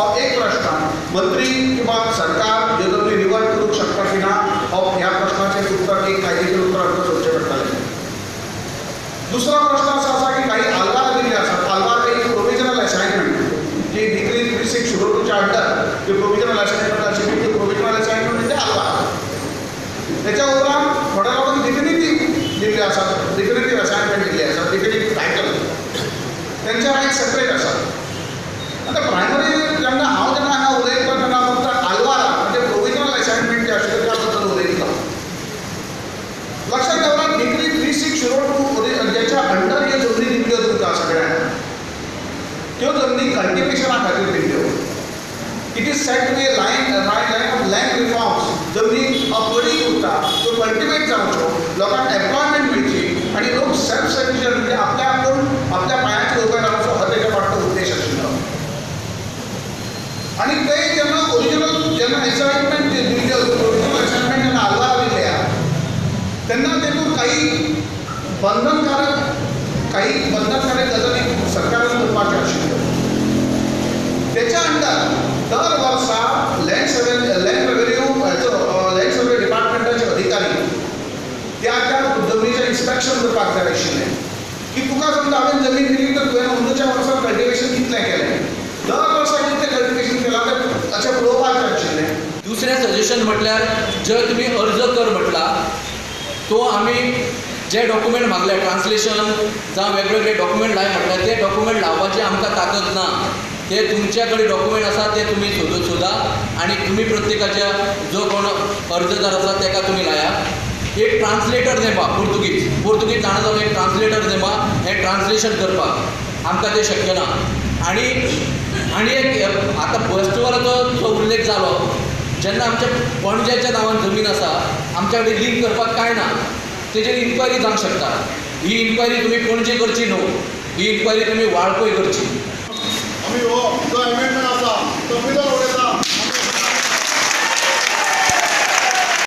हो एक प्रश्न. मंत्री किंवा सरकार ह्यो जमनी रिवर्ट करूंक शकता की ना हो ह्या प्रश्नाचें उत्तर एक कायदेशीर उत्तर आमकां सोदचें पडटलें. दुसरो प्रश्न असो आसा की काही आल्वार दिल्ले आसात. आल्वार एक प्रोविजनल असायनमेंट जी डिक्री 3602च्या अंडर ती प्रोविजनल असायनमेंट आशिल्ली. ती प्रोविजनल असायनमेंट म्हणजे आल्वार. त्याच्या उपरांत थोड्या लोकांनी डिफिनिटीव दिल्ले आसात, डिफिनिटीव असायनमेंट दिल्ले आसात, डिफिनिटीव टायटल, त्यांचे रायट सेपरेट आसात. आतां प्रायमरी जेन्ना हांव जेन्ना हांगा उलयतलो तेन्ना फक्त आल्वारा म्हणजे प्रोविजनल असायनमेंट जे आशिल्ले त्या बद्दल उलयतलो. लक्षात दवरा, डिक्री 3602 ज्याच्या अंडर ह्यो जमनी दिल्ल्यो तुमकां सगळ्यांक, त्यो जमनी कल्टिवेशना खातीर दिल्ल्यो. It is said to be a line of land reforms. जमनी पडीक उरता त्यो कल्टिवेट जावच्यो, लोकांक एम्प्लॉयमेंट मेळची आनी लोक सेल्फ सफिशियंट म्हणजे आपल्या आपूण आपल्या पांयाचेर उबे रावचो हो तेच्या फाटलो उद्देश आशिल्लो. आनी ते जेन्ना ओरिजिनल जेन्ना असायनमेंट दिल्ल्यो, ओरिजिनल असायनमेंट जेन्ना आल्वारा दिल्ल्या तेन्ना तेतूंत काही बंधनकारक गजाली सरकारान करपाच्यो आशिल्ल्यो. तेच्या अंडर दर वर्सा लँड रेव्हेन्यू हाचो लँड सर्वे डिपार्टमेंटाचे अधिकारी त्या त्या जमनीचें इन्स्पेक्शन करपाक जाय आशिल्लें की तुका समजा हांवें जमीन दिली तर तुवें अंदूच्या वर्सा कल्टिवेशन कितलें केलें, दर वर्सा कितलें कल्टिवेशन केलां तें अशें पळोवपाचें आशिल्लें. दुसरें सजेशन म्हटल्यार जे तुमी अर्ज कर म्हटला तो आमी जे डॉक्युमेंट मागले ट्रान्सलेशन जावं वेगवेगळे डॉक्युमेंट लाय म्हटल्यार ते डॉक्युमेंट लावपाची आमकां ताकद ना. ते तुमच्या कडेन डॉक्युमेंट आसा ते तुमी सोदा आनी तुमी प्रत्येकाच्या जो कोण अर्जदार आसा ताका तुमी लाया. एक ट्रान्सलेटर नेमा, पुर्तुगीज जाणा जालो एक ट्रान्सलेटर नेमा, हें ट्रान्सलेशन करपाक आमकां तें शक्य ना. आनी आनी एक आतां फेस्टिवलाचो जो उल्लेख जालो, जेन्ना आमच्या पणजेच्या नांवान जमीन आसा आमच्या कडेन लिंक करपाक कांय ना, तेजेर इन्क्वायरी जावंक शकता. ही इन्क्वायरी तुमी पणजे करची न्हू, ही इन्क्वायरी तुमी वाळपय करची. आमी हो जो एमेंडमेंट आसा तो पिदर उडयता.